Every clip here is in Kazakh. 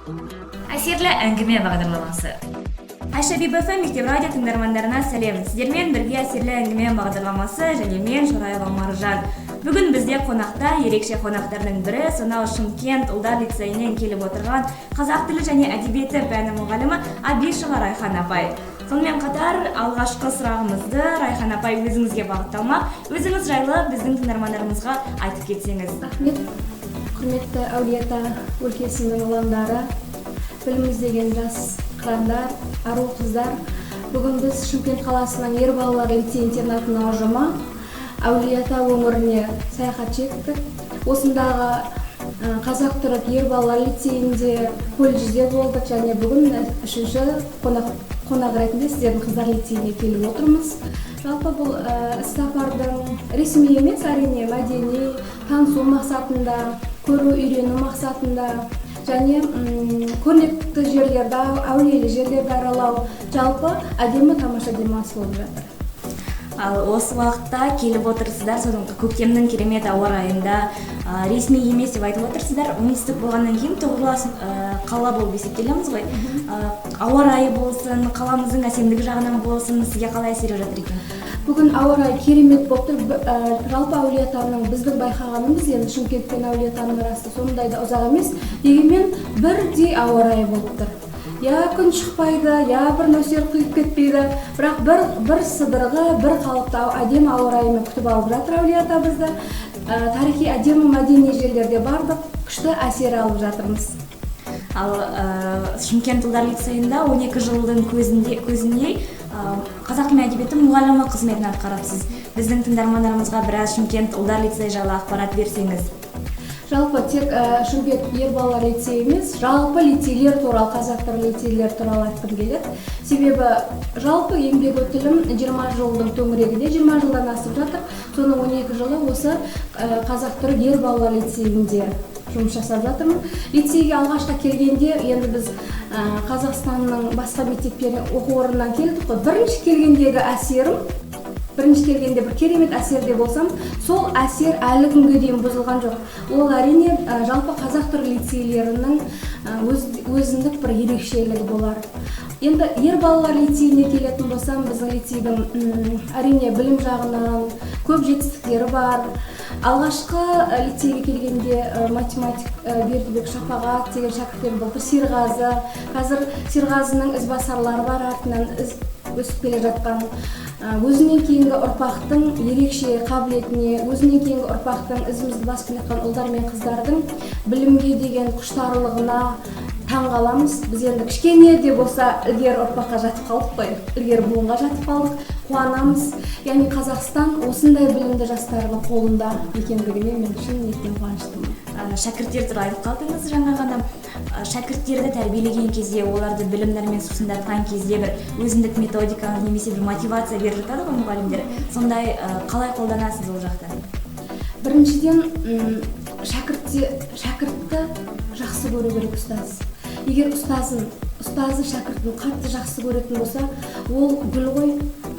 Әсерлі әңгіме бағдарламасы. Айша Биби FM мектеп радио тыңдармандарына сәлем. Сіздермен бірге «Әсерлі әңгіме» бағдарламасы және мен, Шораева Маржан. Бүгін бізде қонақта ерекше қонақтардың бірі, сонау Шымкент ұлдар лицейінен келіп отырған қазақ тілі және әдебиеті пәні мұғалімі Абишева Райхан апай. Сонымен қатар алғашқы сұрағымызды, Райхан апай, өзіңізге бағытталмақ. Өзіңіз жайлы біздің тыңдармандарымызға айтып кетсеңіз. Рахмет. Құрметті Әулиеата өлкесінің ұландары, білім іздеген жас қырандар, ару қыздар! Бүгін біз Шымкент қаласының ер балалар лицей интернатының ұжымы Әулиеата өңіріне саяхат шектік. Осындағы қазақ түрік ер балалар лицейінде, колледжде болдық және бүгін үшінші қонақ ретінде сіздердің қыздар лицейіне келіп отырмыз. Жалпы бұл іссапардың ресми емес, әрине, мәдени танысу мақсатында, көру, үйрену мақсатында және көрнекті жерлерді, әулиелі жерлерді аралау, жалпы әдемі, тамаша демалыс болып жатыр. Ал осы уақытта келіп отырсыздар, соның көктемнің керемет ауа райында, ресми емес деп айтып отырсыздар. Оңтүстік болғаннан кейін тұғырлас қала болып есептелеміз ғой. Ауа райы болсын, қаламыздың әсемдігі жағынан болсын, сізге қалай әсер етіп жатыр екен? Бүгін ауа райы керемет болып тұр. Жалпы Әулиеатаның, біздің байқағанымыз, енді Шымкент пен Әулиеатаның арасы сондай да ұзақ емес, дегенмен бірдей ауа райы болып тұр. Я күн шықпайды, я бір нөсер құйып кетпейді, бірақ бір сыдырғы, бір қалыпты, әдемі ауа райымен күтіп алып жатыр Әулиеата бізді. Тарихи, әдемі мәдени жерлерде бардық, күшті әсер алып жатырмыз. Ал Шымкент ұлдар лицейінде 12 жылдың көзіндей қазақ тілі мен әдебиеті мұғалімі қызметін атқарыпсыз. Біздің тыңдармандарымызға біраз Шымкент ұлдар лицейі жайлы ақпарат берсеңіз. Жалпы тек Шымкент ер балалар лицейі емес, жалпы лицейлер туралы, қазақ түрік лицейлер туралы айтқым келеді. Себебі жалпы еңбек өтілім 20 жылдың төңірегінде, 20 жылдан асып жатыр. Соның 12 жылы осы қазақ түрік ер балалар лицейінде жұмыс жасап жатырмын. Лицейге алғашқы келгенде, енді біз Қазақстанның басқа мектептеріне, оқу орнынан келдік қой. Бірінші келгендегі әсерім, бірінші келгенде бір керемет әсерде болсам, сол әсер әлі күнге дейін бұзылған жоқ. Ол, әрине, жалпы қазақ түрік лицейлерінің өзіндік бір ерекшелігі болар. Енді ер балалар лицейіне келетін болсам, біздің лицейдің әрине, білім жағынан көп жетістіктері бар. Алғашқы лицейге келгенде математик Бердібек Шапағат деген шәкірттерім былтыр Серғазы, қазір Серғазының ізбасарлары бар, артынан із өсіп келе жатқан. Өзінен кейінгі ұрпақтың ерекше қабілетіне, өзінен кейінгі ұрпақтың, ізімізді басып келе жатқан ұлдар мен қыздардың білімге деген құштарлығына таң қаламыз. Біз енді кішкене де болса ілгері ұрпаққа жатып қалдық қой, ілгері буынға жатып қалдық, қуанамыз. Яғни Қазақстан осындай білімді жастардың қолында екендігіне мен шын ниеттен қуаныштымын. Шәкірттер туралы айтып қалдыңыз жаңа ғана. Шәкірттерді тәрбиелеген кезде, оларды білім нәрімен сусындатқан кезде бір өзіндік методика немесе бір мотивация беріп жатады ғой мұғалімдер. Сондай қалай қолданасыз ол жақта? Біріншіден, шәкіртті жақсы көру керек ұстаз. Егер ұстазы шәкіртін қатты жақсы көретін болса, ол гүл ғой,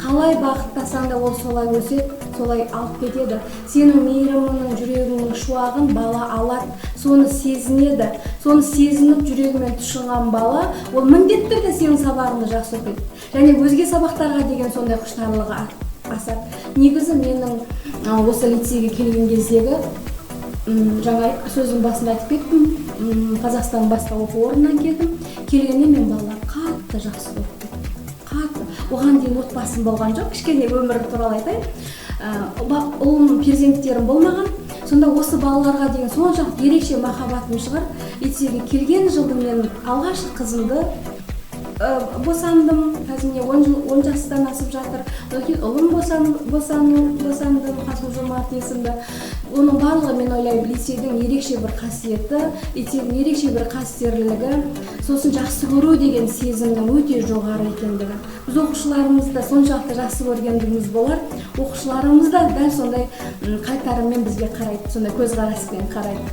қалай бағыттасаң да, ол солай өседі, солай алып кетеді. Сенің мейіріміңнің, жүрегіңнің шуағын бала алады, соны сезінеді. Соны сезініп, жүрегімен тұшынған бала ол міндетті түрде сенің сабағыңды жақсы оқиды және өзге сабақтарға деген сондай құштарлығы асады. Негізі менің осы лицейге келген кездегі, жаңа сөздің басында айтып кеттім, Қазақстанның басқа оқу орнынан келдім. Келгенде мен балалар қатты жақсы көріп кеттім, қатты. Оған дейін отбасым болған жоқ, кішкене өмір туралы айтайын. Ұлым, перзенттерім болмаған. Сонда осы балаларға деген соншалықты ерекше махаббатым шығар, лицейге келген жылы мен алғашқы қызымды босандым. Қазір міне 10 жыл, 10 жастан асып жатыр. Одан кейін ұлым босандым, Қасым Жомарт есімді. Оның барлығы, мен ойлаймын, лицейдің ерекше бір қасиеті, лицейдің ерекше бір қастерлігі, сосын жақсы көру деген сезімнің өте жоғары екендігі. Біз оқушыларымызды соншалықты жақсы көргендігіміз болар, оқушыларымыз да дәл сондай қайтарыммен бізге қарайды, сондай көзқараспен қарайды.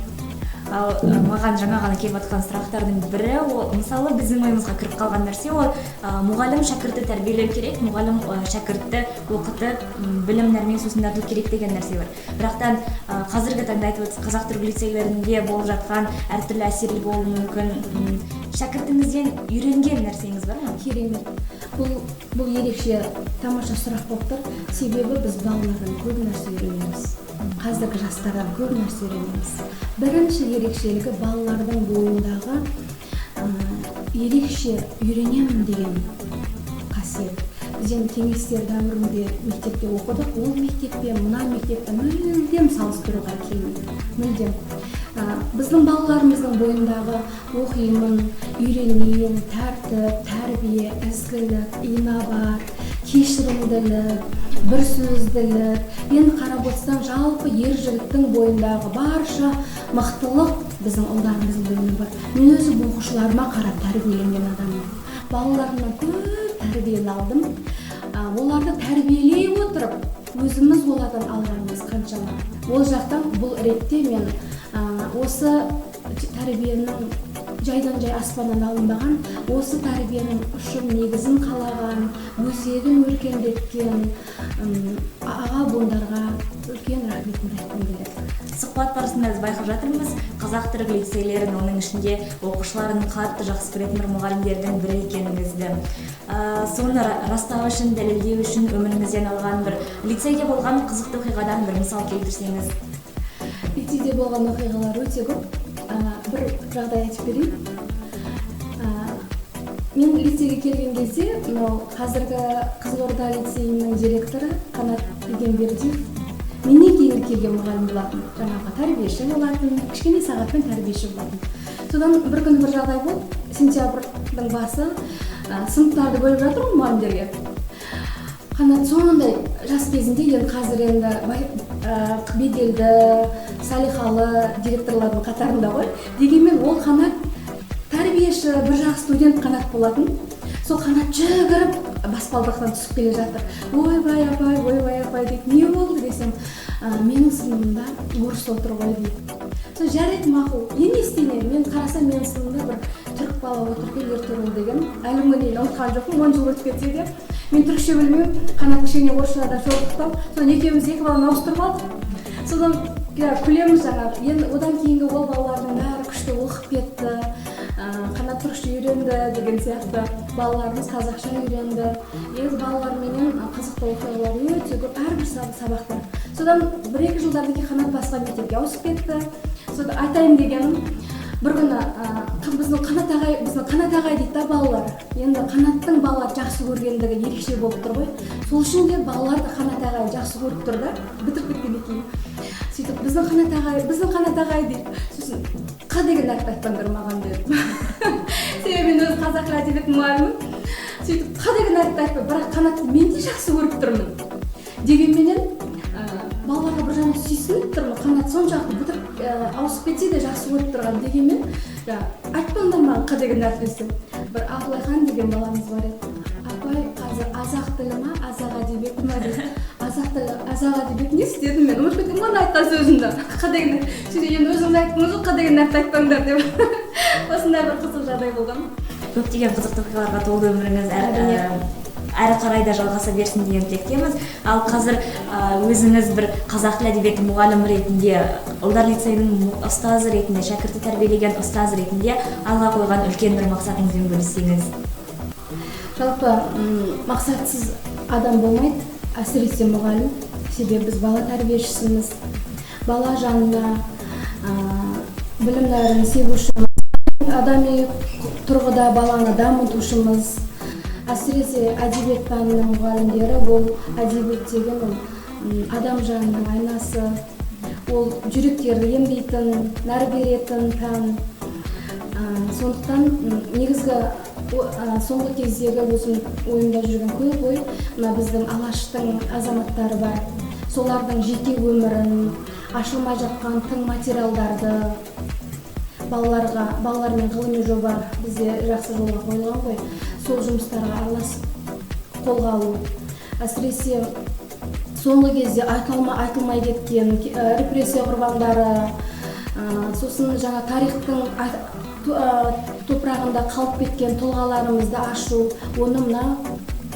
Ал маған жаңа ғана келіп жатқан сұрақтардың бірі, ол мысалы біздің ойымызға кіріп қалған нәрсе, ол мұғалім шәкіртті тәрбиелеу керек, мұғалім шәкіртті оқытып, білім нәрімен сусындату керек деген нәрсе бар. Бірақтан қазіргі таңда айтып отырсыз, қазақ түрік лицейлерінде болып жатқан әртүрлі әсерлі болуы мүмкін. Шәкіртіңізден үйренген нәрсеңіз бар ма? Керемет. Бұл ерекше тамаша сұрақ болып тұр. Себебі біз балалардан көп нәрсе үйренеміз. Қазіргі жастардан көп нәрсе үйренеміз. Бірінші ерекшелігі балалардың бойындағы ерекше үйренемін деген қасиет. Біз енді кеңестер дәуірінде мектепте оқыдық. Ол мектеп пен мына мектепті мүлдем салыстыруға келмейді. Мүлдем. Біздің балаларымыздың бойындағы оқимын, үйренейін, тәртіп, тәрбие, ізгілік, инабат, кешірімділік, бір сөзділік. Енді қарап отырсаң, жалпы ер жігіттің бойындағы барша мықтылық біздің ұлдарымыздың бойында бар. Мен өзім оқушыларыма қарап тәрбиеленген адаммын. Балаларымнан көп тәрбиені алдым. Оларды тәрбиелей отырып, өзіміз олардан алғанымыз қаншама. Ол жақтан бұл ретте мен осы тәрбиенің жайдан жай аспаннан алынбаған, осы тәрбиенің ұшын негізін қалаған, өзегін өркендеткен аға буындарға үлкен рахметімді айтқым келеді. Сұхбат барысында біз байқап жатырмыз, қазақ түрік лицейлерін, оның ішінде оқушыларын қатты жақсы көретін бір мұғалімдердің бірі екеніңізді. Соны растау үшін, дәлелдеу үшін өміріңізден алған бір лицейде болған қызықты оқиғадан бір мысал келтірсеңіз. Лицейде болған оқиғалар өте көп. Бір жағдай айтып берейін. Мен лицейге келген кезде, мынау қазіргі Қызылорда лицейінің директоры Қанат Егенбердиев менен кейін келген мұғалім болатын, жаңағы тәрбиеші болатын, кішкене сағатпен тәрбиеші болатын. Содан бір күні бір жағдай болды, сентябрьдің басы, сыныптарды бөліп жатыр ғой мұғалімдерге. Қанат сондай жас кезінде, енді қазір енді беделді, салиқалы директорлардың қатарында ғой. Дегенмен ол Қанат тәрбиеші, бір жақ студент Қанат болатын. Сол Қанат жүгіріп баспалдақтан түсіп келе жатыр. Ойбай апай, ойбай апай дейді. Не болды десем, менің сыныбымда орыс отыр ғой дейді. Сол жарайды, мақұл. Енді не істейін енді? Мен қарасам, менің сыныбымда бір түрік бала отыр екен, Ертұрыл деген. Әлі күнге дейін ұмытқан жоқпын, 10 жыл өтіп кетсе де. Мен түрікше білмеймін, Қанат кішкене орысшадан жорықтау. Содан екеуміз екі баланы ауыстырып алдық. Содан күлеміз жаңағы. Енді одан кейінгі ол балалардың бәрі күшті оқып кетті. Қанат түрікше үйренді деген сияқты. Балаларымыз қазақша үйренді. Негізі балаларменен қызықты оқиғалар өте көп әрбір сабақта. Содан 1-2 жылдан кейін Қанат басқа мектепке ауысып кетті. Содан айтайын дегенім, бір күні біздің Қанат ағай, біздің Қанат ағай дейді да балалар. Енді Қанаттың балалар жақсы көргендігі ерекше болып тұр ғой. Сол үшін де балалар да Қанат ағайды жақсы көріп тұр да, бітіріп кеткеннен кейін. Сөйтіп біздің Қанат ағай, біздің Қанат ағай дейді. Сосын қ деген әріпті айтпаңдар маған дедім. Себебі мен өзім қазақ тілі әдебиет мұғалімімін. Сөйтіп қ деген әріпті айтпай, бірақ Қанатты мен де жақсы көріп тұрмын. Дегенменен балаларға бір жағынан сүйсініп тұрмын. Қанат соншалықты бітіріп ауысып кетсе де жақсы көріп тұрған. Дегенмен айтпаңдар маған қ деген әріп десем. Бір Абылайхан деген баламыз бар еді. Апай, қазір қазақ тілі ма, қазақ әдебиеті ма дейді. Қазақ тілі, қазақ әдебиеті не істедім мен? Ұмытып кеттім ғой айтқан сөзімді. Қ деген сөйтіп енді өзіңіз айттыңыз ғой, қ деген әріпті айтпаңдар деп. Осындай бір қызық жағдай болған. Көптеген қызықты оқиғаларға толы өміріңіз әрі қарай да жалғаса берсін деген тілектеміз. Ал қазір өзіңіз бір қазақ тілі әдебиеті мұғалімі ретінде, Ұлдар лицейінің ұстазы ретінде, шәкірті тәрбиелеген ұстаз ретінде алға қойған үлкен бір мақсатыңызбен бөліссеңіз. Жалпы мақсатсыз адам болмайды, әсіресе мұғалім. Себебі біз бала тәрбиешісіміз, бала жанына білім нәрін себушіміз, адами тұрғыда баланы дамытушымыз. Әсіресе әдебиет пәнінің мұғалімдері, бұл әдебиет деген ол адам жанының айнасы, ол жүректерді емдейтін, нәр беретін пән. Сондықтан негізгі соңғы кездегі өзім ойымда жүрген көп ой, мына біздің Алаштың азаматтары бар, солардың жеке өмірін, ашылмай жатқан тың материалдарды балалармен ғылыми жоба бізде жақсы жолға қойылған ғой, сол жұмыстарға араласып қолға алу. Әсіресе соңғы кезде айтылмай кеткен репрессия құрбандары, сосын жаңа тарихтың топырағында қалып кеткен тұлғаларымызды ашу, оны мына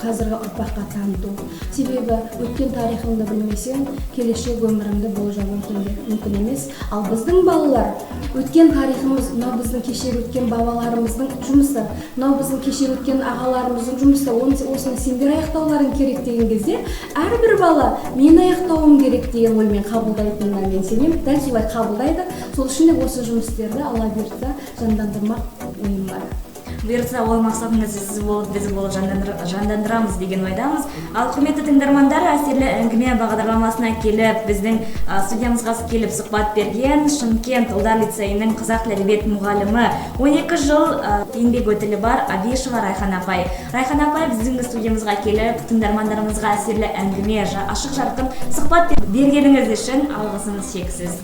Қазіргі ұрпаққа таныту. Себебі өткен тарихыңды білмесең, келешек өміріңді болжау мүмкін емес. Ал біздің балалар өткен тарихымыз, мынау біздің кешегі өткен бабаларымыздың жұмысы, мынау біздің кешегі өткен ағаларымыздың жұмысы, оны, осыны сендер аяқтауларың керек деген кезде, әрбір бала мен аяқтауым керек деген оймен қабылдайтынына мен сенемін. Дәл солай қабылдайды. Сол үшін де осы жұмыстерді, Алла бұйыртса, жандандырмақ ойым бар. Бұйыртса, ол мақсатыңыз сіз болып, біз болып жандандырамыз деген ойдамыз. Ал, құрметті тыңдармандар, «Әсерлі әңгіме» бағдарламасына келіп, біздің студиямызға келіп сұхбат берген Шымкент ұлдар лицейінің қазақ тілі әдебиет мұғалімі, 12 жыл еңбек өтілі бар Абишева Райхан апай. Райхан апай, біздің студиямызға келіп, тыңдармандарымызға әсерлі әңгіме, ашық жарқын сұхбат бергеніңіз үшін алғысымыз шексіз.